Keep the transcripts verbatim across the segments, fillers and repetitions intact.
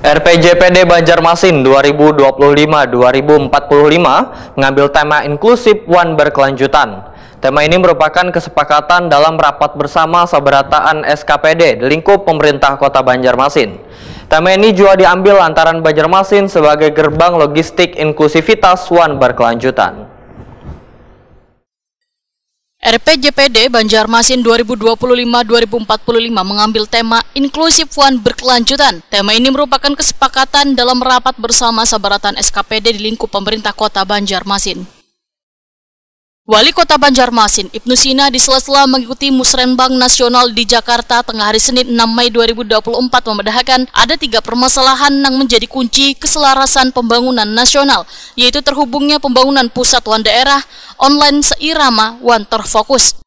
R P J P D Banjarmasin dua ribu dua puluh lima dua ribu empat puluh lima mengambil tema inklusif wan berkelanjutan. Tema ini merupakan kesepakatan dalam rapat bersama sabarataan S K P D di lingkup pemerintah Kota Banjarmasin. Tema ini juga diambil lantaran Banjarmasin sebagai gerbang logistik inklusivitas wan berkelanjutan. R P J P D Banjarmasin dua ribu dua puluh lima dua ribu empat puluh lima mengambil tema inklusif wan berkelanjutan. Tema ini merupakan kesepakatan dalam rapat bersama sabarataan S K P D di lingkup pemerintah Kota Banjarmasin. Wali Kota Banjarmasin, Ibnu Sina, di sela-sela mengikuti Musrenbang Nasional di Jakarta tengah hari Senin enam Mei dua ribu dua puluh empat memadahakan ada tiga permasalahan nang menjadi kunci keselarasan pembangunan nasional, yaitu terhubungnya pembangunan pusat wan daerah, online seirama, wan terfokus.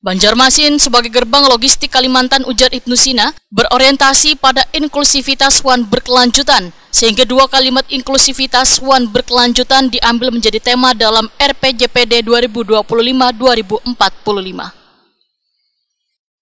Banjarmasin sebagai gerbang logistik Kalimantan, ujar Ibnu Sina, berorientasi pada inklusivitas wan berkelanjutan, sehingga dua kalimat inklusivitas wan berkelanjutan diambil menjadi tema dalam R P J P D dua ribu dua puluh lima dua ribu empat puluh lima.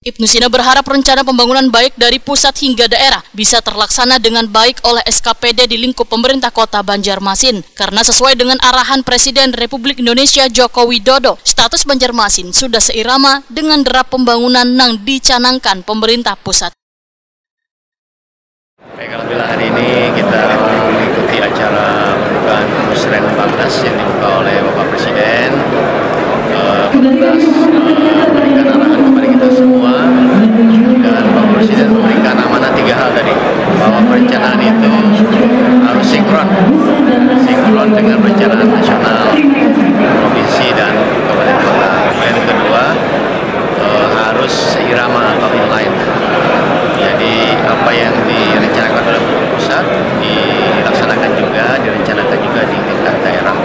Ibnu Sina berharap rencana pembangunan baik dari pusat hingga daerah bisa terlaksana dengan baik oleh S K P D di lingkup pemerintah Kota Banjarmasin, karena sesuai dengan arahan Presiden Republik Indonesia Joko Widodo, status Banjarmasin sudah seirama dengan derap pembangunan nang dicanangkan pemerintah pusat. Baik, alhamdulillah, hari ini kita mengikuti acara pembukaan Musrenbangnas yang dibuka oleh Bapak Presiden. Eh, Bangnas, eh, memberikan arahan kepada kita semua, dan Bapak Presiden memberikan amanah tiga hal tadi, bahwa perencanaan itu harus sinkron, sinkron dengan perencanaan nasional, provinsi, dan kabupaten kota. Yang kedua, eh, harus seirama atau inline. Jadi, apa yang direncanakan oleh pusat dilaksanakan juga, direncanakan juga di tingkat daerah.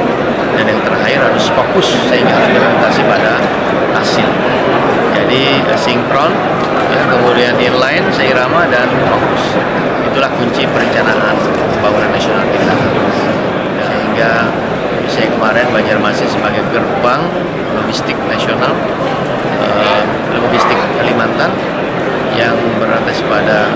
Dan yang terakhir, harus fokus sehingga harus berorientasi pada hasil. Jadi, eh, sinkron, ya, kemudian inline, seirama, dan fokus. Itulah kunci perencanaan pembangunan nasional kita. Sehingga misalnya kemarin, Banjarmasin sebagai gerbang logistik nasional, eh, logistik Kalimantan yang berorientasi pada